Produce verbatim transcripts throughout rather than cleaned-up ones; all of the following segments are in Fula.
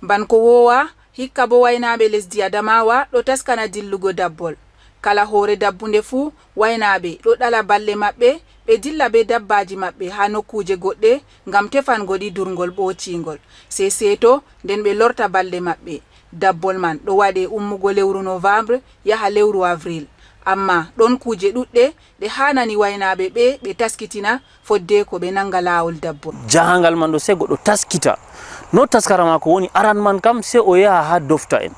Ban ko woowa, hikka bo waynaaɓe lesdi Adamawa ɗo taskana dillugo dabbol. Kala hoore dabbunde fuu, waynaaɓe ɗo ɗala balɗe maɓɓe, ɓe dilla bee dabbaaji maɓɓe haa nokkuuje goɗɗe ngam tefango ɗi durngol ɓoociingol. Sey seeto, nden ɓe lorta balɗe maɓɓe. Dabbol man ɗo waɗe ummugo lewru novembre yaha lewru avril. Ammaa ɗon kuuje ɗuɗɗe ɗe haanani waynaaɓe ɓe ɓe taskitina fodde ko ɓe nanga laawol dabbol. Jahangal man ɗo sey goɗɗo taskita. No taskara maako woni, aran man kam sey o yaha haa dofta en.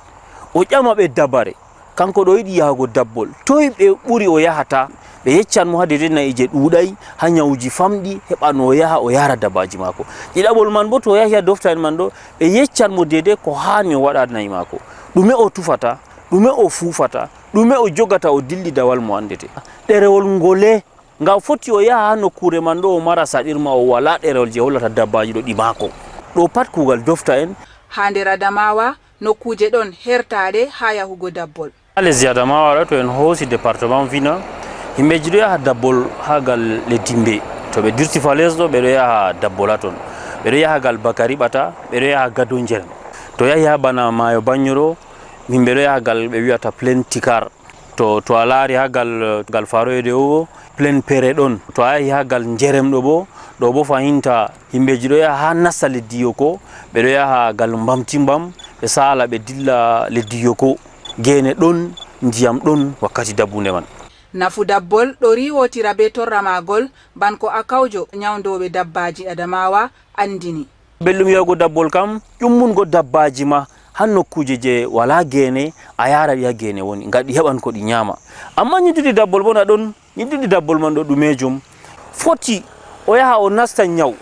O ƴama ɓe dabare. Kanko ɗo yiɗi yahugo dabbol. Toy ɓe ɓuri o yahata? Ɓe yeccan mo haa deydey na'iije ɗuuɗay, haa nyawuji famɗi, heɓa no o yaha o yahra dabbaaji maako. Ɗiɗaɓol man boo, to o yahi haa dofta en man ɗo, ɓe yeccan mo deydey ko haani o waɗa na'i maako. Ɗume o tufata? Ɗume o fuufata? Ɗume o jogata o dilli dawal mo anndete? Ɗerewol ngole? Nga foti o yaha haa nokkuure man ɗo o mara saɗirma, o walaa ɗerewol jey hollata dabbaaji ɗo ɗi maako. Ɗo pat kuugal dofta en. Haa nder Adamawa, nokkuuje ɗon hertaaɗe haa yahugo dabbol. Haa lesdi Adamawa ɗo, to en hoosi departement Vina, yimɓeeji ɗo yaha dabbol haa gal le Dimbe. To ɓe dirti Falaise ɗo, ɓe ɗo yaha dabbol haa ton. Ɓe ɗo yaha gal Bakari Ɓata, ɓe ɗo yaha Gado Njerem. To yahi haa bana maayo Banyo ɗo, yimɓe ɗo yaha gal ɓe wi'ata Plaine Tikar. To, to a laari haa gal, gal Faroe ɗo, Plaine Pere ɗon. To a yahi haa gal Njerem ɗo boo, ɗo boo fahinta yimɓeeji ɗo yaha haa nasta leddi Yoko, ɓe ɗo yaha gal Mbamtimbam, ɓe saala ɓe dilla leddi Yoko. Geene ɗon, ndiyam ɗon wakkati dabbunde man. Nafu dabbol ɗo riiwotira bee torra maagol, ban ko Akawjo nyawndooɓe dabbaaji Adamawa anndini. Belɗum yahugo dabbol kam, ƴummungo dabbaaji ma haa nokkuuje jey walaa geene, a yahra ɗi haa geene woni, ngam ɗi heɓan ko ɗi nyaama. Ammaa nyiddude dabbol boo na ɗon, nyiddude dabbol man ɗo ɗumeejum. Foti o yaha o nasta nyaw,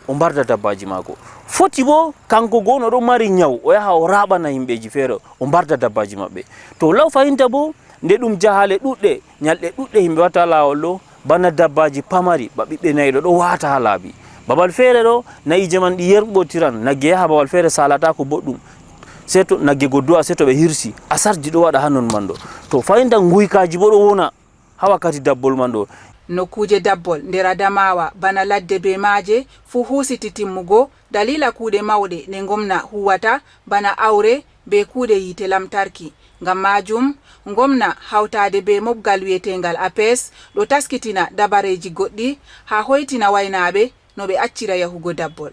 o mbarda dabbaaji maako. Foti boo kanko go no ɗon mari nyaw, o yaha o raaɓana yimɓeeji feere, o mbarda dabbaaji maɓɓe. To law fahinta boo, nde ɗum jahaale ɗuuɗɗe, nyalɗe ɗuuɗɗe yimɓe watta laawol ɗo, bana dabbaaji pamari, ba ɓiɓɓe nayi ɗo, ɗo waata haa laabi. Babal feere ɗo, na'iije man ɗi yerɓotiran, nagge yaha babal feere saalataako boɗɗum. Sey to nagge go do'a, sey to ɓe hirsi, asarji ɗo waɗa haa non man ɗo. To fahinta nguykaaji boo ɗo wona haa wakkati dabbol man ɗo. Nokkuuje dabbol nder Adamawa, bana ladde bee maaje, fuu huusiti timmugo, daliila kuuɗe mawɗe ɗe ngomna huuwata, bana awre bee kuuɗe yiite lamtarki. Ngam maajum, ngomna hawtaade bee mobgal wi'eteengal APES ɗo taskitina dabareeji goɗɗi haa hoytina waynaaɓe no ɓe accira yahugo dabbol.